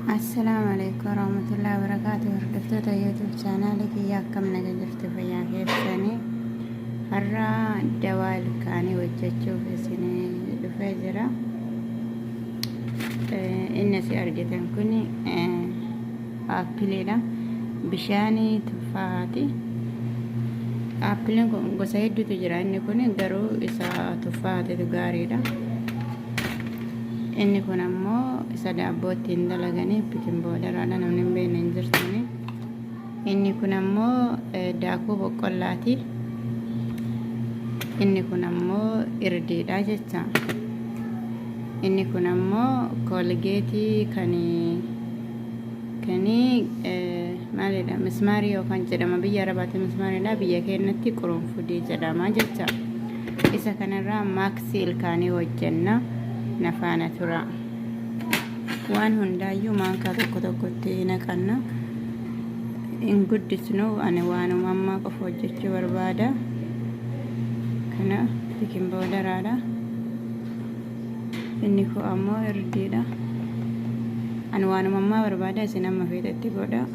Assalaamu alaikum warahmatullahi wabarakatuh. Hordoftoota YouTube chaanaalii kiyya, akkam naga jirtu? Fayyaa keessanii? Har'a dawaa ilkaanii hojjechuuf isin dhufee jira. Inni asii argitan kun aappiliidha. Bishaanii tuffaati. Aappiliin kun gosa hedduutu jira. Inni kun garuu isa tuffaatitu gaariidha. Inni kun ammoo isa daabboo ittiin dalaganii baking powderaadha, namni hin beekne hin jirtani. Inni kun ammoo daakuu boqqollaati. Inni kun ammoo irdiidha jecha. Inni kun ammoo Colgate kan maalidha, mismaarii yookaan jedhama. Biyya Arabaatti mismaariidha, biyya keenyatti qurunfudii jedhama jecha. Isa kanarraa maaksii ilkaanii hojjenna, na faana tura. Waan hundaayyuu maankaa tokko tokkotti naqanna, hin guddisnu. Ani waanuma ammaa qofa hojjechuu barbaada. Kana baking powderaadha. Inni kun ammoo irdiidha. Ani waanuma ammaa barbaada, isin amma feetetti godha.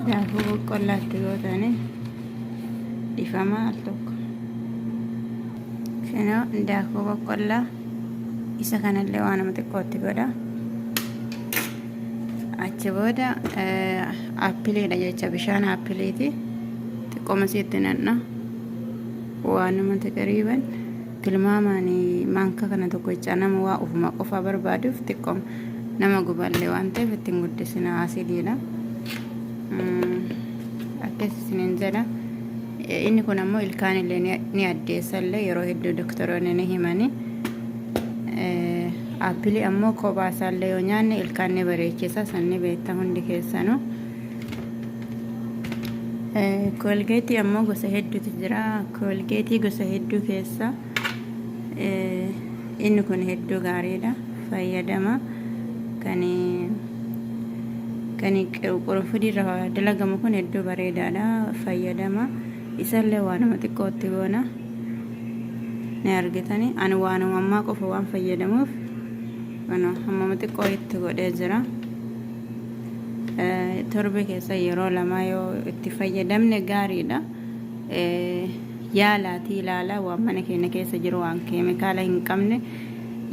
Daakuu boqqollaatti gootanii, dhifama, al tokko. Kunoo daakuu boqqollaa isa kanallee waanuma xiqqootti godha. Achi booda aappiliidha jecha, bishaan aappiliiti. Xiqqooma sitti nanna, waanuma taqriiban tilmaamaan maankaa kana tokko jecha. Nama waa ufuma qofaa barbaaduuf xiqqooma nama guballee waan ta'eef ittiin guddisina, asidiidha. Akkas isiniin jedha. Inni kun ammoo ilkaan illee ni addeessa illee, yeroo hedduu doktoroonni ni himani. Aappilii ammoo kophaa isaallee yoo nyaanne ilkaan ni bareechisa, sanni beekta hundi keessanuu. Colgate ammoo gosa hedduutu jira. Colgate gosa hedduu keessa inni kun hedduu gaariidha. Fayyadama. Kan qurunfudii irraa dalagamu kun hedduu bareedaadha. Fayyadama. Isallee waanuma xiqqootti goona. Ni argitani. Ani waanuma ammaa qofa waan fayyadamuuf hammama xiqqoo itti godhee jira. Torbe keessa yeroo lama yoo itti fayyadamne gaariidha. Yaalaatii ilaala, waan mana keenya keessa jiru, waan keemikaala hin qabne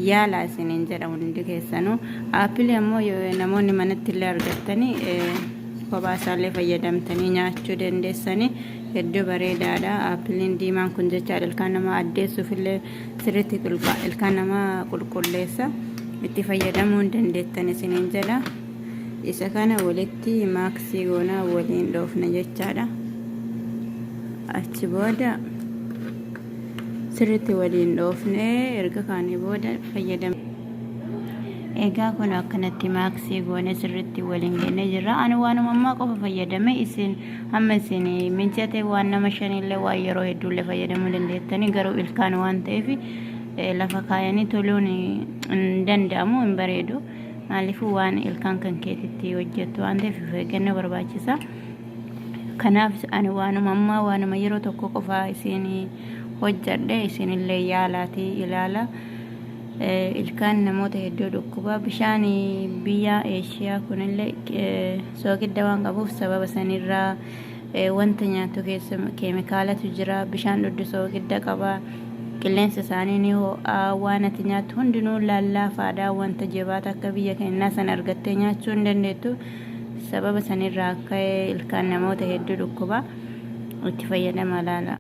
yaalaa isiniin jedha hundi keessanuu. Aappilii ammoo namoonni manatti illee argattanii kophaa isaallee fayyadamtanii nyaachuu dandeessanii, hedduu bareedaadha. Aappiliin diimaan kun jechaadha, ilkaan namaa addeessuuf illee sirriitti ilkaan namaa qulqulleessa. Itti fayyadamuu hin dandeettan isiniin jedha. Isa kana walitti maaksii goonaa waliin dhoofna jechaadha. Achi booda sirriitti waliin dhoofnee erga kaanii booda fayyadamna. Egaa kun akkanatti maaksii goone sirriitti waliin gennee jirra. Ani waanuma ammaa qofa fayyadame, isin hamma isin mijate waan nama shanillee waan yeroo hedduullee fayyadamuu dandeettanii. Garuu ilkaan waan ta'eef lafa kaayanii toluun hin danda'amu, hin bareedu. Maaliifuu waan ilkaan kan keetitti hojjettu waan ta'eef of eeggannoo barbaachisa. Kanaaf ani waanuma ammaa, waanuma yeroo tokko qofa isin hojjedhe, isinillee yaalaatii ilaala. Ilkaan namoota hedduu dhukkuba. Bishaan biyya Eeshiyaa kunillee soogidda waan qabuuf sababa sanirraa wanta nyaattu keessa keemikaalatu jira. Bishaan dhugdu soogidda qaba. Qilleensa isaanii ni ho'a. Waan ati nyaattu hundinuu lallaafaadha. Wanta jabaata akka biyya keenyaa sana argattee nyaachuu hin dandeettu. Sababa sanirraa ka'ee ilkaan namoota hedduu dhukkuba. Itti fayyadama ilaala.